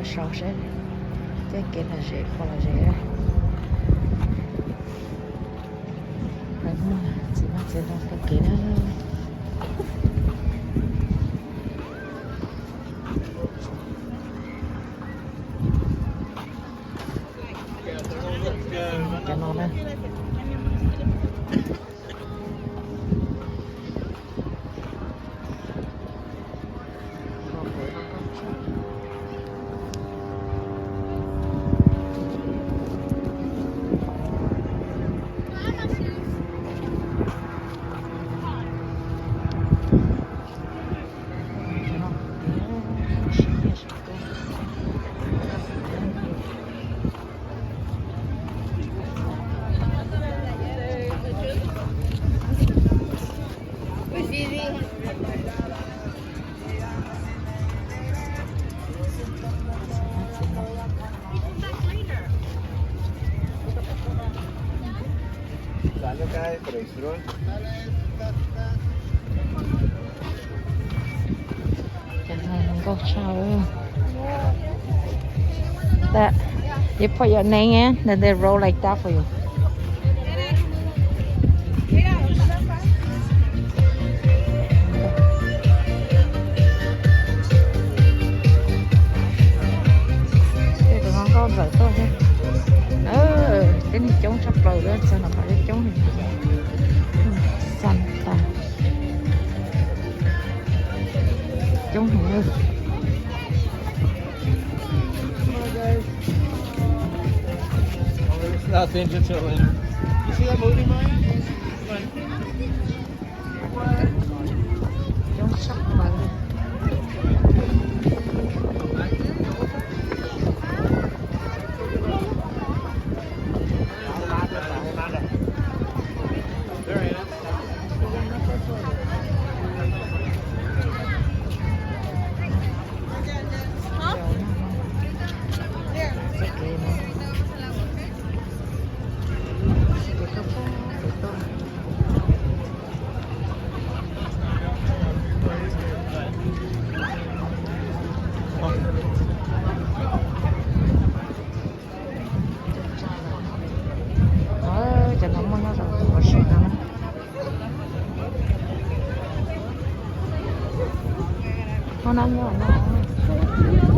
Saib seb tej kev lom zem puas lom zem. Peb muaj txiv hmab txiv ntoo taug kev na. Cov no na. Cov no nkauj tshaj. That, you put your name in, then they roll like that for you. Tej tus no nkauj ntxawm tuaj thiab. Tej neeg coob tshaj plaws, txog no pom coob, xas tas, coob heev. That's interesting. You see that movie, Maya? Coob tshaj plaws. Cov no muaj nyob rau tus ua si no. Muaj no, muaj no.